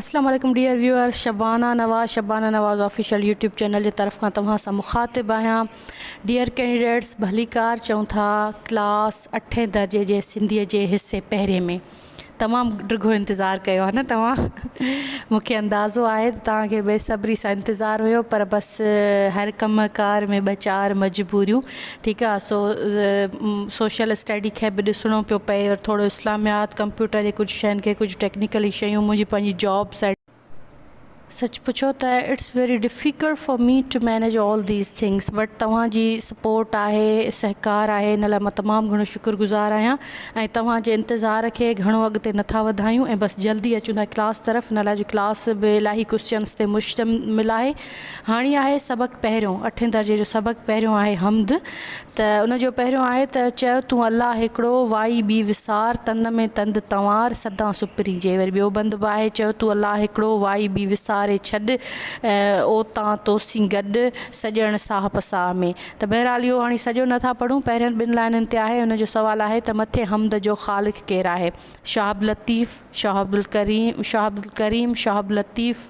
اسلام عليڪم dear viewers Shabana Nawaz Shabana Nawaz official YouTube channel جي طرف کان توهان سان مخاطب آهيان ڊيئر ڪينڊيڊيٽس ڀليڪار چئون ٿا ڪلاس اٺين درجي جي سنڌي جي حصي پهرين ۾ تمام ڊگهو انتظار ڪيو آهي نه توهان مونکي اندازو آهي ته توهان کي بي صبري سان انتظار هيو پر بس هر ڪم ڪار ۾ ٻه چار مجبوريون ٺيڪ آ سو سوشل اسٽڊي کي به ڏسڻو پيو پئي وري ٿورو اسلاميات ڪمپيوٽر جي ڪجهه شين کي ڪجهه ٽيڪنيڪلي شيون منهنجي پنهنجي جاب سيٽ سچ پڇو ته it's very difficult for me to manage all these things but توهان جي سپورٽ آهي سهڪار آهي ان لاء مان تمام گهڻو شڪر گذار آهيان ۽ توهان جي انتظار کي گهڻو اڳتي نٿا وڌايون ۽ بس جلدي اچون ٿا ڪلاس طرف ان لاء جو ڪلاس به الاهي ڪوشچنس تي مشتمل آهي هاڻي آهي سبق پهريون، اٺين درجي جو سبق پهريون آهي حمد ته ان جو پهريون آهي ته چئه تون الله هيڪڙو، وائي ٻي وسار، تن ۾ تند تنوار، سدا سپرين جي. وري ٻيو بند به آهي چئه تون الله هيڪڙو، وائي ٻي وساري ڇڏ، او تان توسين گڏ، سڄڻ ساهه پساهه ۾. ته بهرحال اهو هاڻي سڄو نه ٿا پڙهون، پهرين ٻن لائنن تي آهي، ان جو سوال آهي ته مٿين حمد جو خالق ڪير آهي؟ شاهه عبداللطيف، شاهه عبدالڪريم، شاهه عبدالڪريم، شاهه عبداللطيف،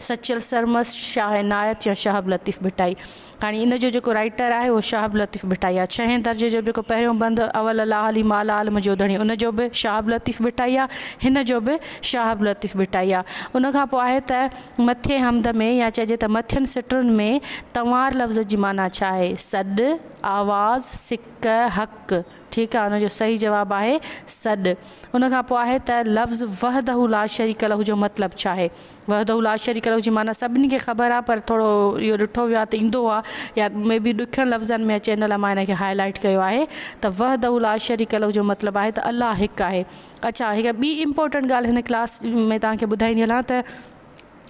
سچل سرمست، شاهه عنايت يا شاهه عبداللطيف ڀٽائي. هاڻي ان جو جيڪو رائيٽر آهي اهو شاهه عبداللطيف ڀٽائي آهي. ڇهين درجي جو جيڪو پهريون بند اول الله علي مال عالم جو ڌڻي ان جو به شاهه عبداللطيف ڀٽائي آهي. هن جو به شاهه عبداللطيف ڀٽائي آهي. ان کان پوء آهي ته مٿين حمد ۾ يا چئجي ته مٿين سٽن ۾ تنوار لفظ جي معنيٰ ڇا آهي؟ سڏ، آواز، سڪ، حق. ٺيڪ آهي ان جو صحيح جواب آهي سڏ. ان کان پوء آهي ته لفظ وحده لا شريڪ له جو مطلب ڇا آهي؟ وحده لا شريڪ له جي معنيٰ سڀني کي خبر آهي پر ٿورو اهو ڏٺو ويو آهي ته ايندو آهي يا مي بي ڏکين لفظن ۾ اچي ان لاء مان ان کي هاء لائيٽ ڪيو آهي ته وحده لا شريڪ له جو مطلب آهي ته الله هڪ آهي. اڇا هڪ ٻي امپورٽنٽ ڳالهه هن ڪلاس ۾ توهان کي ٻڌائيندي هلان ته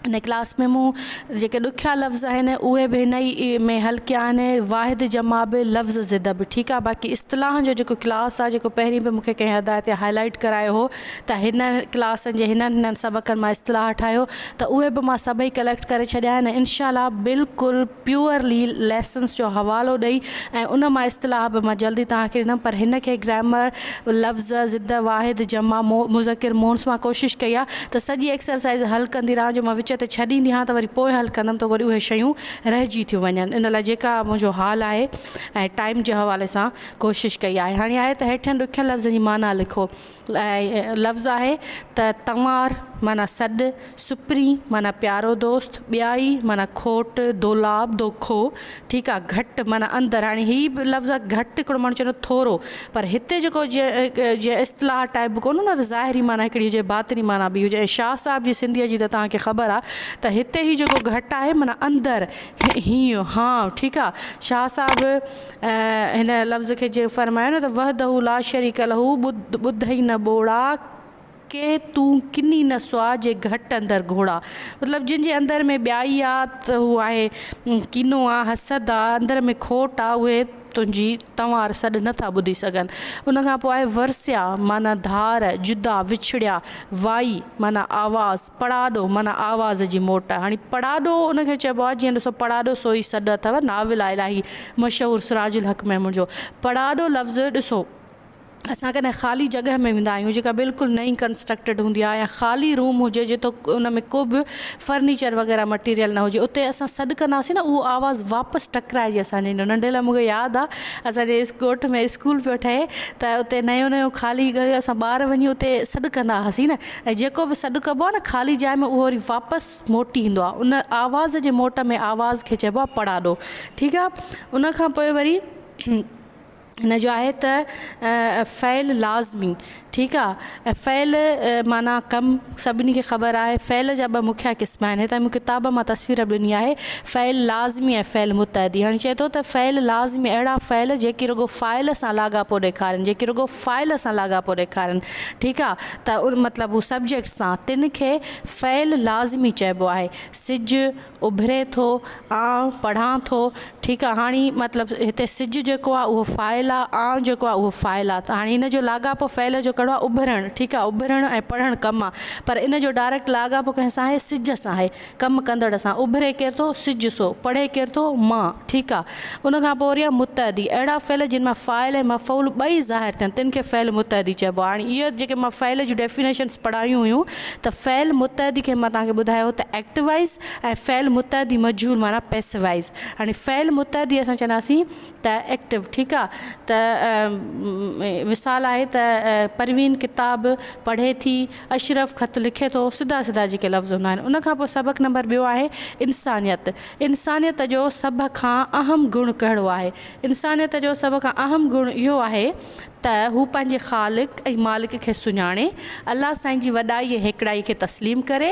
هن ڪلاس ۾ مون جيڪي ڏکيا لفظ آهن اهي به هن ئي ۾ حل ڪيا آهن واحد جمع به لفظ ضد به ٺيڪ آهي باقي اصطلاحن جو جيڪو ڪلاس آهي جيڪو پهرين به مون کي ڪنهن هدايت هاء لائيٽ ڪرايو هو ته هن ڪلاسن جي هنن هنن سبقن مان اصطلاح ٺاهيو ته اهي به مان سڀئي ڪليڪٽ ڪري ڇڏيا آهن انشاء الله بلڪل پيورلي ليسنس جو حوالو ڏئي ۽ ان مان اصطلاح به مان جلدي توهان کي ڏيندم پر هن کي گرامر لفظ ضد واحد جمع مذڪر مونث مان ڪوشش ڪئي آهي ته سڄي ايڪسرسائز حل ڪندي رهان جو مان وچ تي ڇڏيندي هان ته وري پوء حل ڪندم ته وري اهي شيون رهجي ٿيون وڃن ان لاء جيڪا منهنجو حال آهي ۽ ٽائيم جي حوالي سان ڪوشش ڪئي آهي هاڻي آهي ته هيٺين ڏکين لفظن جي معنيٰ لکو ۽ لفظ آهي ته تنوار معنيٰ سڏ، سپرين معنيٰ پيارو دوست، ٻيائي معنيٰ کوٽ، دولاب، دوکو، ٺيڪ آ، گهٽ معنيٰ اندر، هاڻي هي به لفظ آ گهٽ هڪڙو ماڻهو چوندو ٿورو پر هتي جيڪو جيئن اصطلاح ٽائيپ به ڪونه هوندو آ ته ظاهري معنيٰ هڪڙي هجي باطني معنيٰ ٻي هجي ۽ شاهه صاحب جي سنڌيء جي ته توهان کي خبر آ ته هتي هي جيڪو گهٽ آهي معنيٰ اندر، هينئن، هانء، ٺيڪ آ، شاهه صاحب هن لفظ کي جيئن فرمايو نه ته وحده لا شريڪ له ٻڌئي نه ٻوڙا، ڪي تون ڪني نه سئا جي گهٽ اندر گهوڙا. مطلب جن جي اندر ۾ ٻيائي آ ته هو آهي ڪينو آ، حسد آ، اندر ۾ کوٽ آ اهي تنهنجي تنوار سڏ نه ٿا ٻڌي سگهن. ان کان پوء آهي ورسيا معنيٰ ڌار، جدا، وڇڙيا، وائي معنيٰ آواز، پڙاڏو معنيٰ آواز جي موٽ. هاڻي پڙاڏو ان کي چئبو آهي جيئن ڏسو پڙاڏو سوئي سڏ اٿو ناول آهي الاهي مشهور سراج الحق ميمڻ جو. پڙاڏو لفظ ڏسو اسان ڪڏهن خالي جڳهه ۾ ويندا آهيون جيڪا بلڪل نئين ڪنسٽرڪٽيڊ هوندي آهي يا خالي روم هجي جتو ان ۾ ڪو به فرنيچر وغيره مٽيريل نه هجي اتي اسان سڏ ڪنداسين نه اهو آواز واپس ٽڪرائجي اسان جي ايندو ننڍي لاء مونکي ياد آهي اسان جي ڳوٺ ۾ اسڪول پيو ٺهي ته اتي نيو نيو خالي اسان ٻار وڃي اتي سڏ ڪندا هئاسين نه ۽ جيڪو به سڏ ڪبو آهي نه خالي جاء ۾ اهو وري واپس موٽي ايندو آهي ان آواز جي موٽ ۾ آواز کي چئبو آهي پڙاڏو ٺيڪ آهي ان کان پوء وري هن جو آهي ته فعل لازمي ٺيڪ آ ۽ فعل معنيٰ ڪم سڀني کي خبر آهي فعل جا ٻه مکيه قسم آهن هتان مون ڪتاب مان تصوير به ڏني آهي فعل لازمي ۽ فعل متعدي هاڻي چئي ٿو ته فعل لازمي اهڙا فعل جيڪي رڳو فاعل سان لاڳاپو ڏيکارين جيڪي رڳو فاعل سان لاڳاپو ڏيکارين ٺيڪ آ ته ان مطلب هو سبجيڪٽ سان تن کي فعل لازمي چئبو آهي سج اڀري ٿو، آنء پڙهان ٿو، ٺيڪ آ هاڻي مطلب هتي سج جيڪو آ اهو فاعل آ، آنء جيڪو آ اهو فاعل آ ته هاڻي هن جو لاڳاپو فعل جو ڪهڙو. ڪهڙو آهي اڀرڻ ٺيڪ آهي اڀرڻ ۽ پڙهڻ ڪم آهي پر ان جو ڊائريڪٽ لاڳاپو ڪنهن سان آهي سج سان آهي ڪم ڪندڙ سان اڀري ڪير ٿو سج سو پڙهي ڪير ٿو مان ٺيڪ آ ان کان پوء وري آ متعدي اهڙا فعل جن مان فاعل ۽ مفعول ٻئي ظاهر ٿين تن کي فعل متعدي چئبو آ هاڻي اهي جيڪي مان فعل جون ڊيفينيشنس پڙهايون هيون ته فعل متعدي کي مان توهان کي ٻڌايو هو ته ايڪٽوائز ۽ فعل متعدي مجهول معنيٰ پيسوائز هاڻي فعل متعدي اسان چونداسين ته ايڪٽو ٺيڪ آ ته مثال آهي ته پروين ڪتاب پڙهي ٿي اشرف خط لکي ٿو سڌا سڌا جيڪي لفظ هوندا آهن ان کان پوء سبق نمبر ٻيو آهي انسانيت انسانيت جو سڀ کان اهم گڻ ڪهڙو آهي انسانيت جو سڀ کان اهم گڻ اهو آهي ته هو پنهنجي خالق ۽ مالڪ کي سڃاڻي، الله سائين جي وڏائي ۽ هيڪڙائي کي تسليم ڪري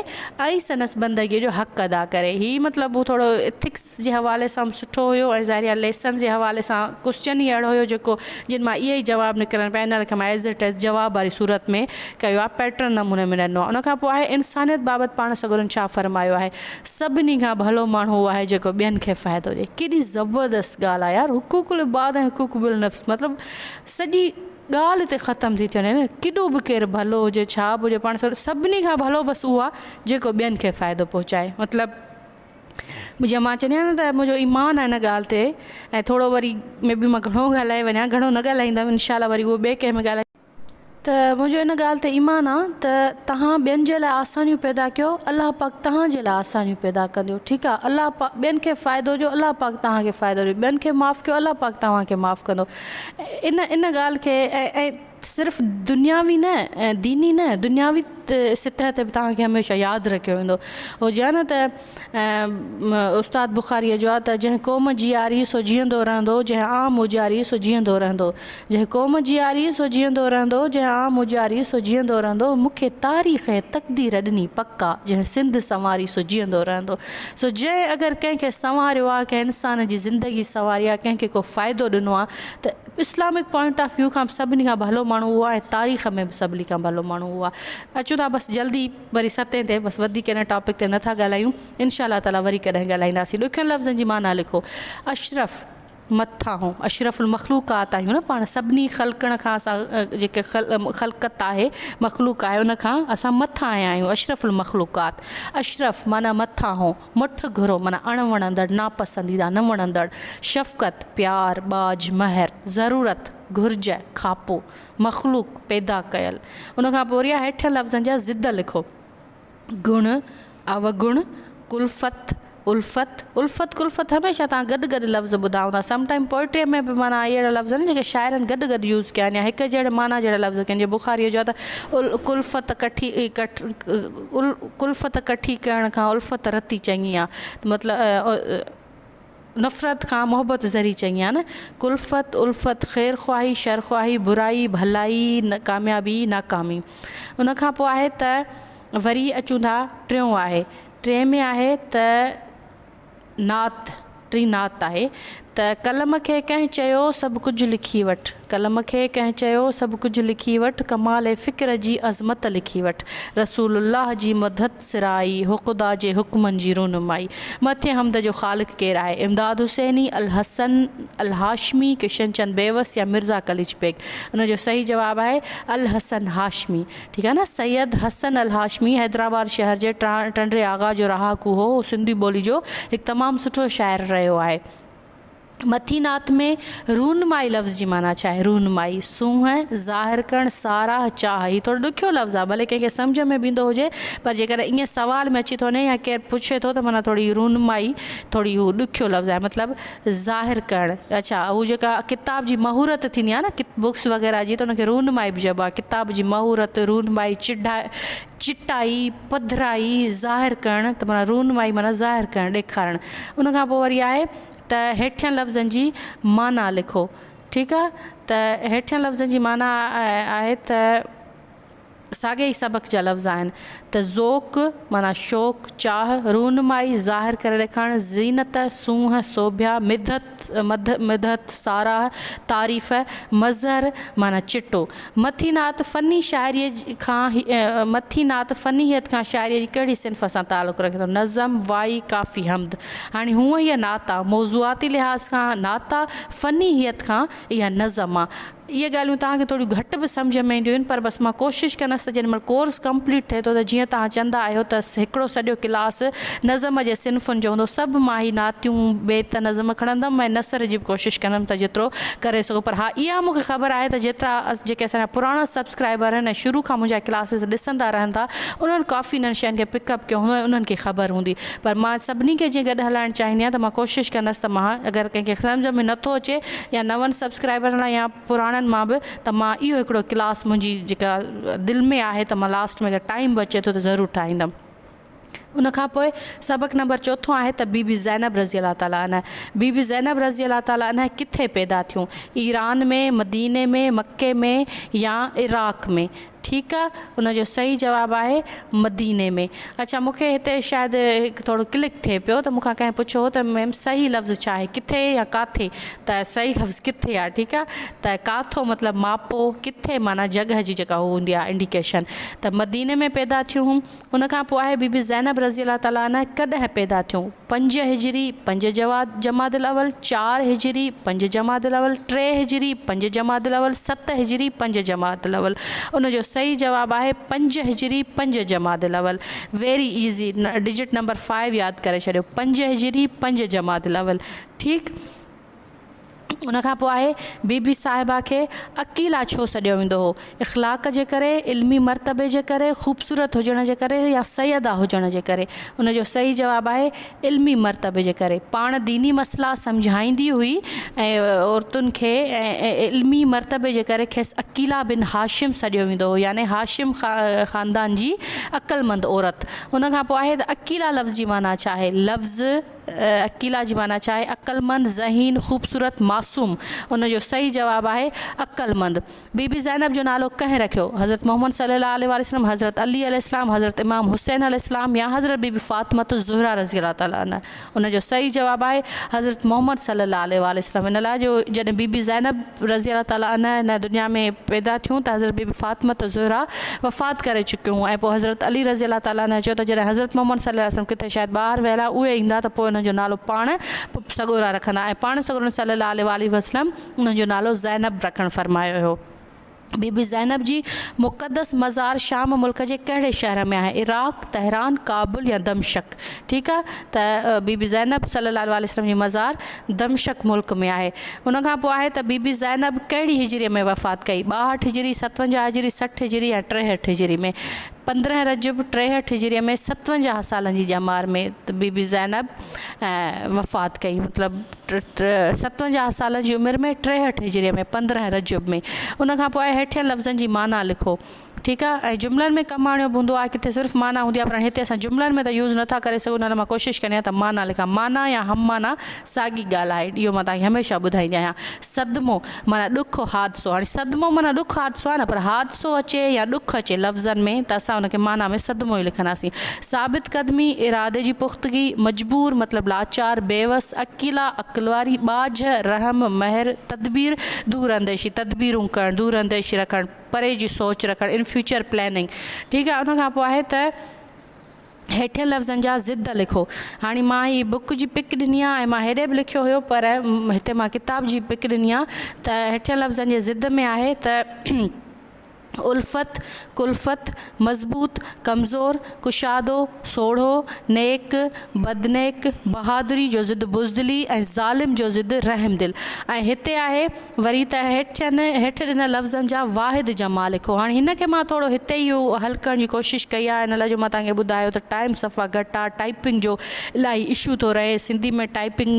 ۽ سندس بندگيء جو حق ادا ڪري. هي مطلب هو ٿورو ايٿڪس جي حوالي سان به سٺو هيو ۽ ظاهري آهي ليسن جي حوالي سان ڪوسچن ئي اهڙو هيو جيڪو جن مان اهي ئي جواب نڪرن پيا ان کي مان ايز it از جواب واري صورت ۾ ڪيو آهي پيٽرن نموني ۾ ڏنو آهي. ان کان پوء آهي انسانيت بابت پاڻ سڳورن ڇا فرمايو آهي؟ سڀني کان ڀلو ماڻهو اهو آهي جيڪو ٻين کي فائدو ڏئي. ڪيڏي زبردست ڳالهه آهي يار حقوق العباد ۽ حقوق بالنفس مطلب سڄي ڳالهه هتي ختم ٿي ٿي وڃي نه ڪيڏو به ڪير ڀلو هجي ڇا به هجي پاڻ سڀني کان ڀلو بس اهو آهي جيڪو ٻين کي فائدو پهچائي مطلب جيئن مان چوندي آهيان نه ته منهنجو ايمان آهي ان ڳالهه تي ۽ ٿورو وري مي بي مان گهڻو ڳالهائي وڃان گهڻو نه ڳالهائيندم انشاء الله وري اهو ٻئي ڪنهن ۾ ڳالهائي ته منهنجو ان ڳالهه تي ايمان آ ته توهان ٻين جي لاء آسانيون پيدا ڪيو الله پاڪ توهان جي لاء آسانيون پيدا ڪندو ٺيڪ آ الله پاڪ ٻين کي فائدو ڏيو الله پاڪ توهان کي فائدو ڏيو ٻين کي معاف ڪيو الله پاڪ توهان کي معاف ڪندو ان ان ڳالهه کي ۽ صرف دنياوي نه ديني نه دنياوي سطح تي به توهان کي هميشه ياد رکيو ويندو هو جي نه ته استاد بخاريء جو آ ته جنهن قوم جياري سو جيئندو رهندو، جنهن عام اجاري سو جيئندو رهندو. جنهن قوم جياري سو جيئندو رهندو، جنهن عام اجاري سو جيئندو رهندو. مون کي تاريخ ۽ تقدير ڏني پڪ آ، جنهن سنڌ سنواري سو جيئندو رهندو. سو جنهن اگر ڪنهن کي سنواريو آ، ڪنهن انسان جي زندگي سنواري آ، ڪنهن کي ڪو فائدو ڏنو آ ته اسلامڪ پوائنٽ آف ويو کان به سڀني کان ڀلو ماڻهو اهو آ ۽ تاريخ ۾ به سڀني کان ڀلو ماڻهو اهو آ. اچون ٿا بس جلدي. وري ستين تي بس وڌيڪ ان ٽاپڪ تي نٿا ڳالهايون انشاء الله تعالي وري ڪڏهن ڳالهائينداسين ڏکين لفظن جي معنيٰ لکو اشرف مٿاهون اشرف المخلوقات آهيون نه پاڻ سڀني خلقڻ کان اسان جيڪي خلقت آهي مخلوق آهي ان کان اسان مٿاهين آهيون اشرف المخلوقات اشرف معنيٰ مٿاهون مٺ گهرو معنيٰ اڻ وڻندڙ ناپسنديده نه وڻندڙ شفقت پيار ٻاجهه مهر ضرورت گهرج کاپو مخلوق، پيدا ڪيل. ان کان پوء وري آهي هيٺين لفظن جا ضد لکو. گڻ، اوگڻ، ڪلفت، الفت، الفت ڪلفت هميشه توهان گڏ گڏ لفظ ٻڌا هوندا. سم ٽائيم پوئٽريء ۾ به معنيٰ اهي اهڙا لفظ آهن جيڪي شاعرن گڏ گڏ يوز ڪيا آهن يا هڪ جهڙي معنيٰ جهڙا لفظ ڪيا آهن. جيئن بخاريء جو آهي ته ڪلفت ڪٺي ڪلفت ڪٺي ڪرڻ کان الفت رتي چڱي آهي. مطلب. نفرت کان محبت ذري چڱي آ نه. ڪلفت، الفت، خير خواهي، شر خواهي، برائي، ڀلائي، ڪاميابي، ناڪامي. ان کان پوء آهي ته وري اچون ٿا ٽيون آهي. ٽئين ۾ آهي ته نعت، ٽين نعت آهي ته قلم کي ڪنهن چيو سڀ ڪجهه لکي وٺ. قلم کي ڪنهن چيو سڀ ڪجهه لکي وٺ، ڪمال فڪر جي عظمت لکي وٺ. رسول الله جي مدحت سرائي، هو خدا جي حڪمن جي رونمائي. مٿين حمد جو خالق ڪير آهي؟ امداد حسيني، الحسن الهاشمي، ڪشن چند بيوس يا مرزا قليچ بيگ؟ ان جو صحيح جواب آهي الحسن هاشمي. ٺيڪ آهي نه سيد حسن الهاشمي حيدرآباد شهر جي ٽنڊي آغا جو رهاڪو هو. هو سنڌي ٻولي جو هڪ تمام سٺو شاعر رهيو آهي. مٿين نعت ۾ رونمائي لفظ جي معنيٰ ڇا آهي؟ رونمائي، سونهن، ظاهر ڪرڻ، ساراهه، چاهه. هي ٿورو ڏکيو لفظ آهي، ڀلي ڪنهن کي سمجهه ۾ به ايندو هجي، پر جيڪڏهن ائين سوال ۾ اچي ٿو وڃي يا ڪير پڇي ٿو ته معنيٰ ٿوري رونمائي ٿوري هو ڏکيو لفظ آهي، مطلب ظاهر ڪرڻ. اڇا هو جيڪا ڪتاب جي مهورت ٿيندي آهي نه بڪس وغيره جي ته ان کي رونمائي به چئبو آهي. ڪتاب جي مهورت، رونمائي، چڍائي، چٽائي، پڌرائي، ظاهر ڪرڻ ته معنيٰ رونمائي معنيٰ ظاهر ڪرڻ، ڏيکارڻ. ان کان پوء وري آهي ته هيٺين لفظن جي معنيٰ لکو. ٺيڪ آ ته هيٺين لفظن جي معنيٰ آهي ته ساڳئي ئي سبق جا لفظ آهن ته ذوق معنيٰ شوق، چاهه، رونمائي، ظاهر ڪري ڏيکارڻ، زينت، سونهن، سوڀيا، مدحت، مدحت، ساراهه، تعريف، مظهر معنيٰ چٽو. مٿي نعت فني شاعريء کان مٿي نعت فني هيئت کان شاعريء جي ڪهڙي صنف سان تعلق رکي ٿو؟ نظم، وائي، ڪافي، حمد. هاڻي هونء هيء نعت آ، موضوعاتي لحاظ کان نعت آ، فني هيئت کان اها نظم آ. اهي ڳالهيون توهان کي ٿوريون گهٽ به سمجهه ۾ اينديون آهن پر بس مان ڪوشش ڪندس ته جيڏي مهل ڪورس ڪمپليٽ ٿئي ٿو ته جيئن توهان چوندا آهيو ته هڪڙو سڄو ڪلاس نظم جي صنفن جو هوندو سڀ مان هي نعتيون بيت نظم کڻندم ۽ نثر جي به ڪوشش ڪندم ته جيترو ڪري سگهون پر ها اها مون کي خبر آهي ته جيترا جيڪي اسان جا پراڻا سبسڪرائبر آهن ۽ شروع کان منهنجا ڪلاسز ڏسندا رهن ٿا انهن ڪافي انهن شين کي پڪ اپ ڪيو هوندو ۽ انهن کي خبر هوندي پر مان سڀني کي جيئن گڏ هلائڻ چاهيندي آهيان ته مان ڪوشش ڪندس ته مان اگر ڪنهن کي سمجهه ۾ نٿو اچي يا نون سبسڪرائبرن لاء يا پراڻن مان به ته مان اهو هڪڙو ڪلاس منهنجي جيڪا دل ۾ آهي ته مان لاسٽ ۾ اگر ٽائيم به اچي ٿو ته ضرور ٺاهيندم. ان کان پوء سبق نمبر چوٿون آهي ته بي بي زينب رضي الله تعالٰي عنه بي بي زينب رضي الله تعالٰي عنه ڪٿي پيدا ٿيون؟ ايران ۾، مديني ۾، مڪي ۾ يا عراق ۾؟ ٺيڪ آ ان جو صحيح جواب آهي مديني ۾. اڇا مون کي هتي شايد هڪ ٿورو ڪلڪ ٿئي پيو ته مون کان ڪنهن پڇيو هو ته ميم صحيح لفظ ڇا آهي ڪٿي يا ڪاٿي ته صحيح لفظ ڪٿي آهي ٺيڪ آ ته ڪاٿو مطلب ماپو ڪٿي معنيٰ جڳهه جي جيڪا هو هوندي آهي انڊيڪيشن ته مديني ۾ پيدا ٿيون هون ان کان پوء آهي بي بي زينب رضي الله تعالٰي عنها ڪڏهن پيدا ٿيون پنج هجري، پنج جمادي الاول، چار هجري، پنج جمادي الاول، ٽي هجري، پنج جمادي الاول، ست هجري، پنج جمادي الاول. ان جو صحيح جواب آهي پنج هجري، پنج جمادي الاول. Very easy, digit number five ياد ڪري ڇڏيو، پنج هجري، پنج جمادي الاول. ٺيڪ. ان کان پوء آهي بي بي صاحبه کي عقيله ڇو سڏيو ويندو هو؟ اخلاق جي ڪري، علمي مرتبي جي ڪري، خوبصورت هجڻ جي ڪري يا سيده هجڻ جي ڪري؟ ان جو صحيح جواب آهي علمي مرتبي جي ڪري. پاڻ ديني مسئلا سمجهائيندي هئي ۽ عورتن کي علمي مرتبي جي ڪري کيس عقيله بن هاشم سڏيو ويندو هو يعني هاشم خاندان جي عقلمند عورت. ان کان پوء آهي ته عقيله لفظ جي معنيٰ ڇا آهي؟ لفظ. عقيله جي معنيٰ ڇا آهي؟ عقلمند، ذهين، خوبصورت، معصوم. ان جو صحيح جواب آهي عقلمند. بي بي زينب جو نالو ڪنهن رکيو؟ حضرت محمد صلي الله عليه واٰله وسلم، حضرت علي عليه السلام، حضرت امام حسين عليه السلام يا حضرت بي بي فاطمة الزهرا رضي الله تعالٰي عنها. ان جو صحيح جواب آهي حضرت محمد صلي الله عليه واٰله وسلم. ان لاء جو جڏهن بي بي زينب رضي الله تعالٰي عنها هن دنيا ۾ پيدا ٿيون ته حضرت بي بي فاطمة الزهرا وفات ڪري چڪيون هيون ۽ پوء حضرت علي رضي الله تعالٰي عنه چيو ته جڏهن حضرت محمد صلي الله عليه وسلم ڪٿي شايد ٻاهر ويل آهي اهي ايندا ته پوء انهن جو نالو پاڻ سڳورا رکندا ۽ پاڻ سڳورن صلي الله عليه واٰله وسلم انهن جو نالو زينب رکڻ فرمايو هيو. بي بي زينب جي مقدس مزار شام ملڪ جي ڪهڙي شهر ۾ آهي؟ عراق، تهران، ڪابل يا دمشق؟ ٺيڪ آ ته بي بي زينب صلي الله عليه وسلم جي مزار دمشق ملڪ ۾ آهي. ان کان پوء آهي ته بي بي زينب ڪهڙي هجريء ۾ وفات ڪئي؟ ٻاهٺ هجري، ستونجاهه هجري، 60 هجري يا ٽيهٺ هجري ۾؟ 15 رجب ٽيهٺ هجريء ۾ ستونجاهه سالن جي ڄمار ۾ بي بي زينب وفات ڪئي مطلب ستونجاهه سالن جي عمر ۾ ٽيهٺ هجريء ۾ 15 رجب ۾. ان کان پوء آهي هيٺين لفظن جي معنيٰ لکو. ٺيڪ آ ۽ جملن ۾ ڪم آڻيو به هوندو آ ڪٿي صرف معنيٰ هوندي آ پر هاڻي هتي اسان جملن ۾ ته يوز نٿا ڪري سگهون ان لاء مان ڪوشش ڪندي آهيان ته معنيٰ لکان معنيٰ يا هم معنيٰ ساڳي ڳالهه آهي اهو مان توهان کي هميشه ٻڌائيندي آهيان صدمو معنيٰ ڏک حادثو هاڻي صدمو معنيٰ ڏک حادثو آهي نه پر حادثو اچي يا ڏک اچي لفظن ۾ ته اسان ان کي معنيٰ ۾ صدمو ئي لکنداسين ثابت قدمي ارادي جي پختگي مجبور مطلب لاچار بيوس اڪيلا عقل واري ٻاجهه رحم مهر تدبير دور انديشي تدبيرون ڪرڻ دور انديشي رکڻ پري جي سوچ رکڻ ان فيوچر پلاننگ ٺيڪ آهي ان کان پوء آهي ته هيٺين لفظن جا ضد لکو هاڻي مان هي بڪ جي پڪ ڏني آهي ۽ مان هيڏي به لکيو هيو پر هتي مان ڪتاب جي پڪ ڏني آهي ته هيٺين لفظن جي ضد ۾ آهي ته الفت ڪلفت مضبوط ڪمزور ڪشادو سوڙهو نيڪ بدنيڪ بهادري جو ضد بزدلي ۽ ظالم جو ضد رحم دل ۽ هتي آهي وري ته هيٺين هيٺ ڏنل لفظن جا واحد جمع لکو. هاڻي هن کي مان ٿورو هتي ئي اهو حل ڪرڻ جي ڪوشش ڪئي آهي ان لاء جو مان توهان کي ٻڌايو ته ٽائيم صفا گهٽ آهي ٽائپنگ جو الاهي اشو ٿو رهي سنڌي ۾ ٽائپنگ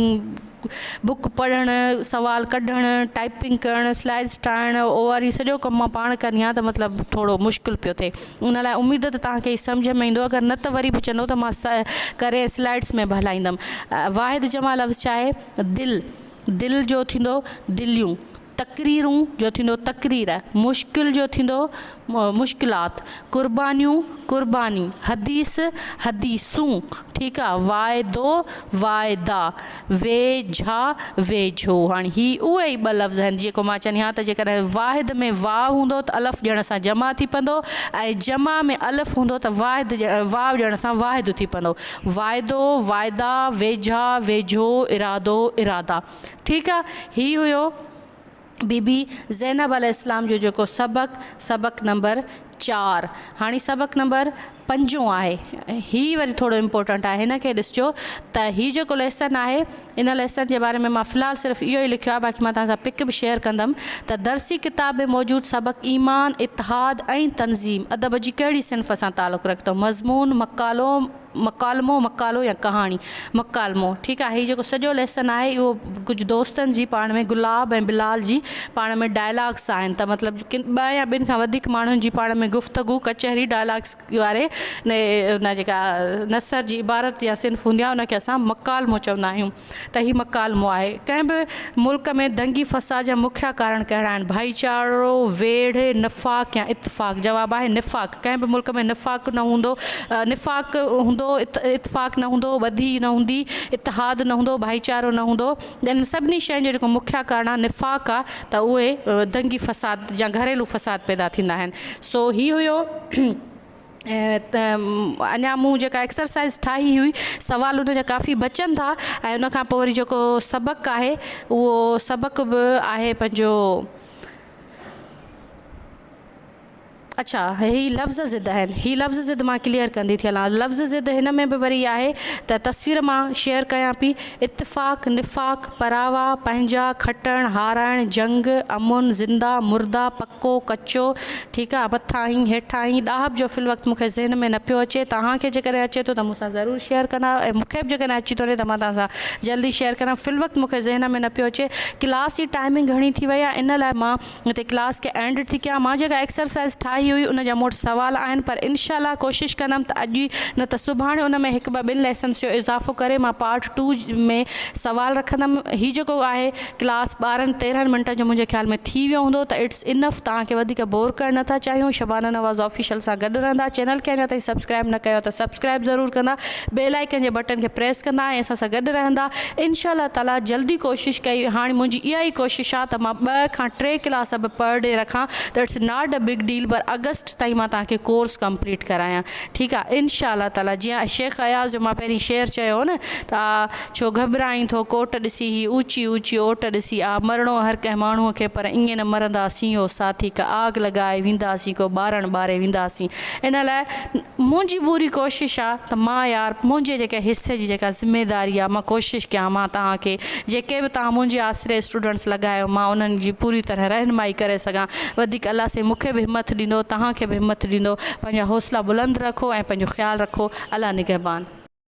بڪ پڙهڻ سوال ڪڍڻ ٽائپنگ ڪرڻ سلائيڊس ٺاهڻ او آر هي سڄو ڪم مان پاڻ ڪندي آهيان ته مطلب ٿورو مشڪل پيو ٿئي ان لاء اميد ته توهان کي سمجهه ۾ ايندو اگر نه ته وري به چوندو ته مان ڪري سلائيڊس ۾ به هلائيندم واحد جمع لفظ ڇا آهي دل دل جو ٿيندو دليون، تقريرون جو ٿيندو تقرير، مشڪل جو ٿيندو مشڪلات، قربانيون قرباني، حديث حديثون، ٺيڪ آ، واعدو واعدا، ويجها ويجهو. هاڻي هي اهي ئي ٻه لفظ آهن جيڪو مان چوندي آهيان ته جيڪڏهن واحد ۾ واء هوندو ته الف ڏيڻ سان جمع ٿي پوندو ۽ جمع ۾ الف هوندو ته واحد واء ڏيڻ سان واحد ٿي پوندو. واعدو، واعدا، ويجها، ويجهو، ارادو، ارادا. ٺيڪ آ هي هيو بي بي زينب عليه السلام جو جيڪو سبق، سبق نمبر چار، هاڻي سبق نمبر پنجون آهي، هي وري ٿورو امپورٽنٽ آهي، هن کي ڏسجو ته هي جيڪو ليسن آهي ان ليسن جي باري ۾ مان في الحال صرف اهو ئي لکيو آهي، باقي مان توهان سان پڪ به شيئر ڪندم ته درسي ڪتاب ۾ موجود سبق ايمان، اتحاد ۽ تنظيم ادب جي ڪهڙي صنف سان تعلق رکي ٿو؟ مضمون، مقالو، مڪالمو، مقالو يا ڪهاڻي، مڪالمو، ٺيڪ آهي هي جيڪو سڄو ليسن آهي اهو ڪجهه دوستن جي پاڻ ۾ گلاب ۽ بلال جي پاڻ ۾ ڊائلاگس آهن ته مطلب ڪن ٻه يا ٻن کان وڌيڪ ماڻهن جي پاڻ ۾ گفتگو ڪچهري ڊائلاگس واري ان جيڪا نثر جي عبارت يا صنف هوندي آهي ان کي اسان مڪالمو چوندا آهيون ته هي مڪالمو آهي. ڪنهن به ملڪ ۾ دنگي فساد جا مکيه ڪارڻ ڪهڙا آهن؟ ڀائيچارو، ويڙهه، نفاق يا اتفاق؟ جواب آهي نفاق. ڪنهن به ملڪ ۾ نفاق نه هوندو، نفاق هوندو، اتفاق نه هوندو، ٻڌي نه هوندي، اتحاد نه هوندو، ڀائيچارو نه هوندو. انهن سڀني شين جو جيڪو مکيه ڪارڻ آهي نفاق آهي ته اهي دنگي فساد يا گهريلو فساد پيدا ٿيندا آهن. سو هي هيو. ته اڃا مون جيڪا ايڪسرسائز ٺاهي هئي سوال ان جا ڪافي بچن ٿا ۽ ان کان پوء وري جيڪو سبق آهي اهو سبق به آهي پنهنجو اڇا هي لفظ ضد آهن هي لفظ ضد مان ڪليئر ڪندي ٿي هلان لفظ ضد هن ۾ به وري آهي ته تصوير مان شيئر ڪيان پي اتفاق نفاق پراوا پنهنجا کٽڻ هارائڻ جنگ امن زنده مرده پڪو ڪچو ٺيڪ آ مٿاهين هيٺاهين ڏاهپ جو في الوقت مون کي ذهن ۾ نه پيو اچي توهان کي جيڪڏهن اچي ٿو ته مون سان ضرور شيئر ڪندا ۽ مون کي به جيڪڏهن اچي ٿو ته مان توهان سان جلدي شيئر ڪندم في الوقت مون کي ذهن ۾ نه پيو اچي ڪلاس جي ٽائمنگ گهڻي ٿي وئي آ ان لاء مان هتي ڪلاس کي اينڊ ٿي ڪيان مان جيڪا ايڪسرسائز ٺاهي هئي ان جا مون وٽ سوال آهن پر انشاء الله ڪوشش ڪندم ته اڄ ئي نه ته سڀاڻي ان ۾ هڪ ٻه ٻن ليسنس جو اضافو ڪري مان پارٽ ٽو ۾ سوال رکندم هي جيڪو آهي ڪلاس ٻارهن تيرهن منٽن جو منهنجي خيال ۾ ٿي ويو هوندو ته it's انف توهان کي وڌيڪ بور ڪرڻ نٿا چاهيون شبانه نواز آفيشل سان گڏ رهندا چينل کي اڃا تائين سبسڪرائب نه ڪيو ته سبسڪرائب ضرور ڪندا بيل آئيڪن جي بٽن کي پريس ڪندا ۽ اسان سان گڏ رهندا انشاء الله تعالي جلدي ڪوشش ڪئي هاڻي منهنجي اها ئي ڪوشش آ ته مان ٻه کان ٽي ڪلاس به پر ڊي رکان ته it's not a big deal per August تائين مان توهان کي ڪورس ڪمپليٽ ڪرايان ٺيڪ آ انشاء الله تعالي جيئن شيخ اياز جو مان پهرين شعر چيو هو نه ته آ ڇو گهٻرائين ٿو ڪوٽ ڏسي هي اوچي اوچي اوٽ ڏسي آ مرڻو هر ڪنهن ماڻهوء کي پر ائين نه مرنداسين او ساٿي ڪا آگ لڳائي وينداسين ڪو ٻارڻ ٻاري وينداسين ان لاء منهنجي پوري ڪوشش آ ته مان يار منهنجي جيڪا حصي جي جيڪا ذميداري آ مان ڪوشش ڪيان مان توهان کي جيڪي به توهان منهنجي آسري اسٽوڊنٽس لڳايو مان انهن جي پوري طرح رهنمائي ڪري سگهان وڌيڪ الله سائين مون کي به همٿ ڏيندو توهان کي به همٿ ڏيندو پنهنجا حوصلا بلند رکو ۽ پنهنجو خيال رکو الله نگهبان.